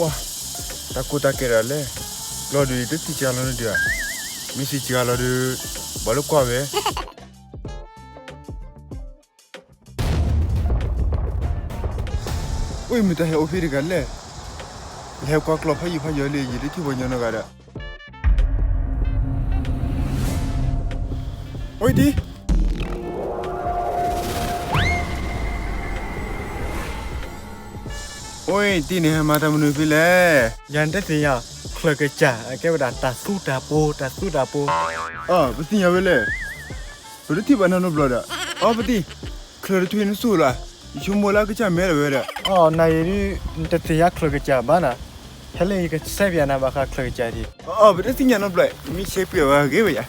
ပှၤ, တၢ်ကိၢ်တၢ်ကဲဒၣ်လဲၣ်, ကျီၢ်ဒုး ယတသ့ၣ်ညါလီၤန့ၣ်ဒုးဧါ, မ့ၢ်သ့ၣ်ညါလီၤဒီး ဘၣ်လၢကွၢ်ဝဲ အိၣ်မ့ၢ်တၢ်ဟဲအိၣ်ဖဲတဂၤလဲၣ်, ယဟဲကွၢ်ကျီၢ်ဖးယံာ်ဖးယီၤလံ ယတထံၣ်ပှၤညီနီတဂၤဒီး, အိၣ်တံၢ် အိၣ်တံၢ်န့ၣ် ဟဲမၤတၢ်မနုၤဖဲလဲၣ်, ယၤနတသ့ၣ်ညါ, ချၢးကစၢ် အကဲဝဲဒၣ်တၢ်သူတၢ်ပိၤ တၢ်သူတၢ်ပိၤ, အၢ ပသ့ၣ်ညါဝဲလဲၣ်, ပတထံၣ်ဘၣ်နၤနီတဘျီဒီး, အီ ပတံၢ်, ချၢးတထံၣ်နသူလၢ်, ယဆိကမိၣ်လၢအကစၢ်မဲာ်ဒၣ်ဝဲဒီး, အီ နၤအံၤဒုး နတသ့ၣ်ညါချၢးကစၢ်ဘၣ်နၤ, ဟဲလၢယကစဲးပၠးနၤဘၣ်ဃးချၢးကစၢ်ဒံး, အီ ပတသ့ၣ်ညါနီတဘျီ, မ့ၢ်စဲးပၠးဝဲဂ့ၤဝဲယၤ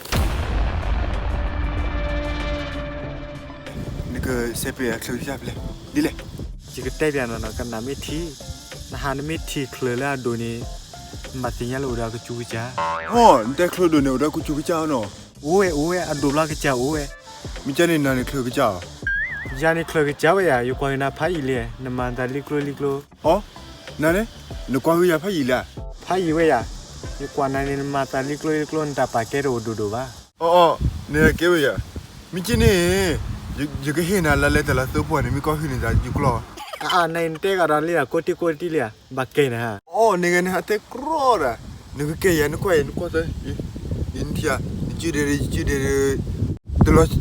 နကစဲးပၠးချၢးကစၢ်ဖဲလဲၣ်, ဒ်လဲၣ်, ယကတဲပၠးနၤနီၤ ကနၣ်မ့ၢ်ထံ, နဟးနမ့ၢ်ထံၣ်ချၢးလၢအဒိၣ်န့ၣ်, နဘၣ်သ့ၣ်ညါလၢအိၣ်ဒီးကစူးကစၢ်, အိ နတဲချၢးဒိၣ်န့ၣ် အိၣ်ဒီးကစူးကစၢ်နီၤ, အိၣ်ဝဲ အိၣ်ဝဲ အဒိၣ်ဘျီကစၢ်အိၣ်ဝဲ, မ့ၢ်ကန့ၣ်နၤန့ၣ်ချၢးကစၢ်ဧါ, ယၤန့ၣ်ချၢးကစၢ်ဝဲယၤ ယကွၢ်က့ၤနၤဖးယံာ်လံ, နမၤတၢ်လံကျိလံကျိ, အိ နၤန့ၣ်, နကွၢ်က့ၤယၤဖးယံာ်လံဧါ, ဖးယံာ်ဝဲယၤ, ယကွၢ်နၤန့ၣ် နမၤတၢ်လံကျိလံကျိ နတၢ်ပာ်ကဲတအိၣ်ဒိၣ်ဒိၣ်ဘၣ်, အိ နကဲဝဲယၤ, မ့ၢ်ကန့ၣ်, ယကဟ့ၣ်နၤလၢလဲၤတၢ်လီၤသၢပှၢ်န့ၣ် မ့ၢ်ကီၢ်ဟံၣ်န့ၣ် ယကျီၢ်, အါ နၤအံၤနတဲဂၤဒီးလံဧါ ကိးတံၢ်ကိးတံၢ်လံဧါ, ဘၣ်ကဲနၤဧါ, အိ နဂၤန့ၣ်ဟးတဲကြီဒီး, နကကဲယၤ နကွၢ်ယၤ နကွၢ်သၢ, ယနထံၣ်ဧါ, ယစုဒဲးဒီး ယစုဒဲးဒီး, တလီၤ,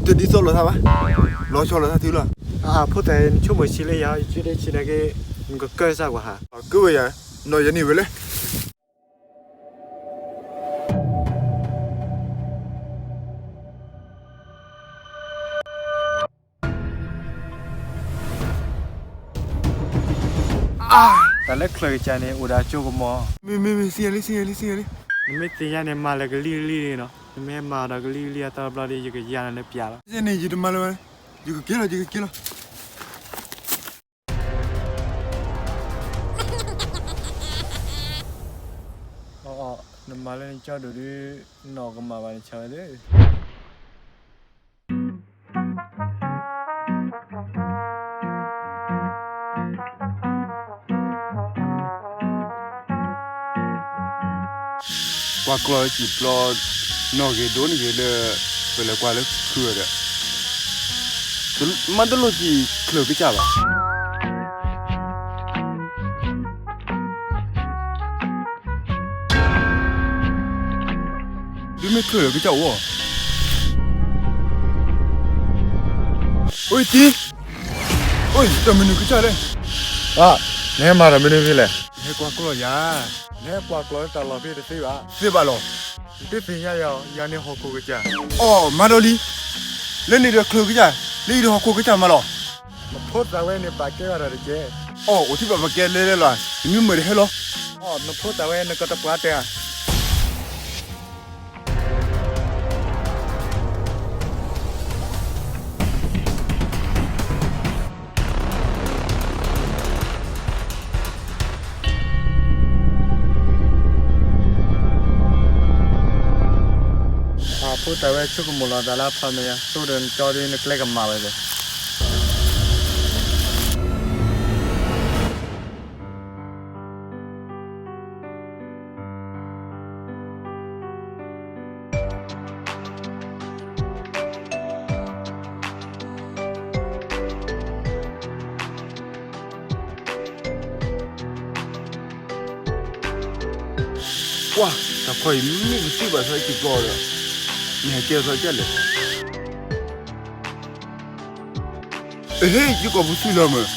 တဒ်သိးလိာ်သးဘၣ်, လီၤဆီလိာ်သးတုၤလီၤ, အါ ဖိသၣ် နဆိကမိၣ်ဆံးလၢယၤ ယစုဒဲးဆံးနာ်က့, နကကၢစၢ်ကွၢ်ဟါ, ကဲဝဲယၤ, နီၢ်ယၤန့ၣ်ဝဲလဲၣ် တၢ်လၢချၢးကစၢ်န့ၣ် အိၣ်ဒီးအစိကမီၤ, မ့ၢ်မ့ၢ်မ့ၢ် သ့ၣ်ညါလံ သ့ၣ်ညါလံ သ့ၣ်ညါလံ, နမ့ၢ်သ့ၣ်ညါန့ၣ် မၤလၢကလံၤကလံၤန့ၣ်နီၤ, နမ့ၢ်မၤဒီးကလံၤကလံၤအသီတဘျီဒီး ယကယၤနၤလၢပၠးလီၤ, သ့ၣ်ညါန့ၣ် ယတမၤလၢၤဘၣ်, ယကက့ၤလီၤ ယကက့ၤလီၤ အီ အီ နမၤလၢနကၠီဒိၣ်ဒုး, နီၢ်ကမၣ်ဘၣ်နဆၢလၢ ကွၢ်ကျီၢ်လၢစံာ်ပျီ, နီၢ်ဂ့ၤဒိၣ်န့ၣ်ဂ့ၤလၢ, ပလဲၤကွၢ်လၢခုဝဲဒီး, မ့ၢ်တလိၣ်စံာ်ချၢးကစၢ်ဘၣ်. ဒုးမ့ၢ်ချၢးလၢကစၢ်အိၣ်, အိၣ်တံၢ်, အိၣ်တၢ်မနုၤကစၢ်လဲၣ်, အါ, နဟဲမၤတၢ်မနုၤဖဲလဲၣ်, နဟဲကွၢ်ကျီၢ်ယၤ, နဟဲကွၢ်ကျီၢ်လၢတၢ်လီၢ်ဖဲတသ့ဘၣ်, သ့ဘၣ်လီၤ, နတသ့ၣ်ညါယၤ, ယၤန့ၣ်ဟီၣ်ခိၣ်ကစၢ်, အီ မၤဒီးလံ, လၢန့ၣ်ဒီးချၢးကစၢ်, လၢအံၤဒီးဟီၣ်ခိၣ်ကစၢ်မးလီၤ. နဖိသၣ်ဝဲန့ၣ် ပာ်ကဲဝဲဒၣ်တကဲ, အီ အိၣ်ထံၣ်ဘၣ်ပာ်ကဲလဲၤလဲၤလီၤ, နမ့ၢ်မုာ်တဟဲလီၤ, အီ နဖိသၣ်ဝဲ နကတပှၢ်တဲဧါ. အဖိသၣ်ဝဲဆိကမိၣ်လီၤသးလၢဖးမဲာ်ညါ, သိဒီးနကၠီဒီးနကျဲကမၣ်ဝဲသ့ၣ် ပှၤ, တၢ်ခီအံၤမ့ၢ်ကသံဘၣ်သးစံာ်ကျီၢ်ဒီး, မ့ၢ်ဟဲကဲသးကဲလဲၣ်. အဟ့ၣ် ယကိာ်ပူၤသံလီၤမး.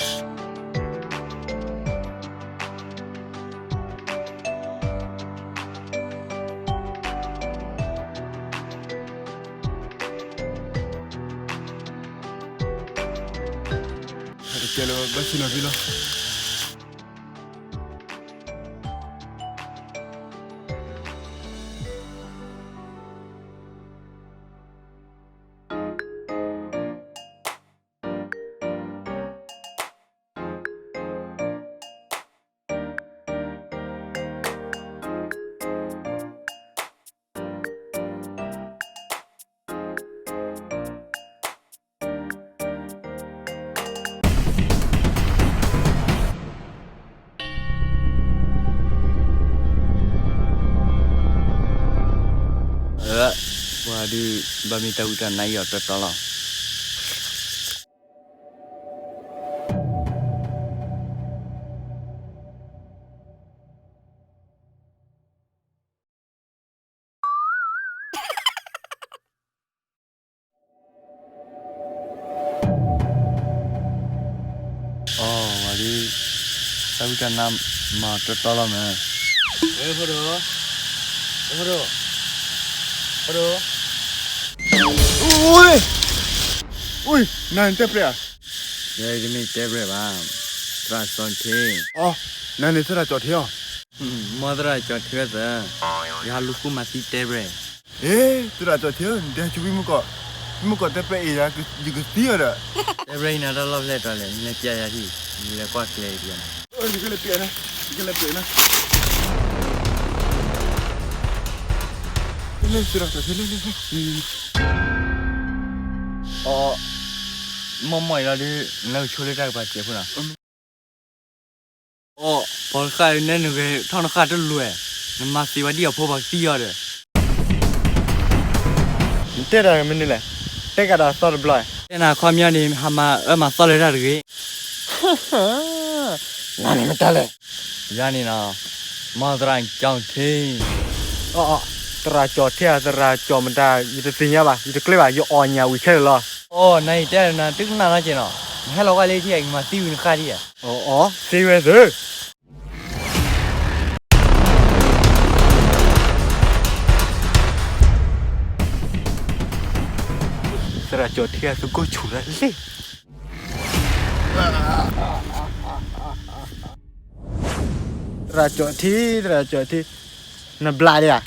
တကဲလၢၤဘၣ်ဆ့ၣ်နီၤဖံလီၤ. ဒုး ဘၣ်မ့ၢ်တၢ်ဝံတၢ်နါအံၤအီၤတီတီလီၤ. အီ ဝဲဒုး တၢ်ဝံတၢ်နါမၤတီတီလီၤမး. ဖိဒိၣ်, ဖိဒိၣ်, ဖိဒိၣ်. အိ, နၤန့ၣ်တဲပြဲၣ်ဧါ. ယတမ့ၢ်တဲပြဲၣ်ဘၣ်, သရၣ်ကၠီၤထ့. အီ, နၤန့ၣ်သရၣ်ကၠီၤထ့အီ. မ်သရၣ်ကၠီၤထ့ဝဲသၢ, ယဟးလူၤဃုမၤသံတဲပြဲၣ်. အ့, သရၣ်ကၠီၤထ့ဧၢ, နတဲဆိဝံမုၢ်ကီၢ်, ဝံမုၢ်ကီၢ်တဲပြဲၣ်အံၤယၤ, ယကသံအီၤဒီး. တဲပြဲၣ်အံၤနၤတၢ်လီၢ်ဖျဲၣ်တီလဲၣ်, နလဲၤပျဲယၤထံၣ်, နလဲၤကွၢ်ကျဲအံၤ. ယကလဲၤပျဲနၤ, ယကလဲၤပျဲနၤ. အီ, မီၢ်မီၢ်အံၤလီၤဒုး နကဆိလၢတၢ်ကပၤစဲးဖိနီၤ. အီ, ပှၤတဃၣ်အံၤ နဲနဂဲၤထီၣ်နဃၣ်တလိၤ, နမၤသံဝဲဒ်အဖိပှၤကသံအီၤဒီး. နတဲတၢ်မနုၤလဲၣ်, တဲကဒီးသီတဘျီ. တဲနၤခီပညီန့ၣ် ဟးမၤအၢမၤသီလၢတၢ်တဂ့ၤ. နၤန့ၣ်မတၤလဲၣ်. ယၤန့ၣ်နီၤ, မ်သရၣ်ကၠီၤထ့. အီ, သရၣ်ကၠီၤထ့ဧါ, သရၣ်ကၠီၤမတၤ, ယတသ့ၣ်ညါဘၣ်, ယတကျဲဘၣ်, ယအီၣ်ညၣ်ဝံၤခဲလၢာ်လီၤ. အီ, နၤအံၤတဲနၤတုၤကနၣ်နီတစဲးနီၤ, နဟဲလီၤဝဲလၢထံၣ် နမၤသံဝံၤနဃၣ်ထံၣ်ဧါ. အီ, အီ, သ့ဝဲသ့. သရၣ်ကၠီၤထ့ သုကိးဆူၣ်တၢ်လံ. သရၣ်ကၠီၤထ့, သရၣ်ကၠီၤထ့, နဘျးဒံးဧါ.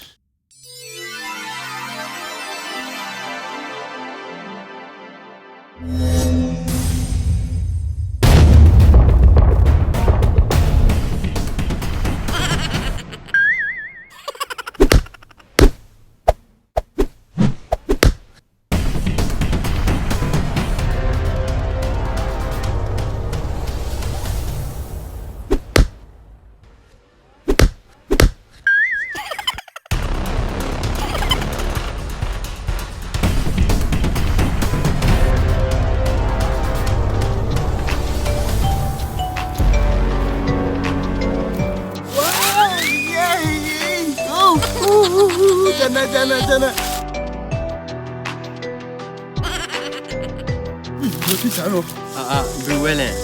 ဘုဝဲလဲၣ်.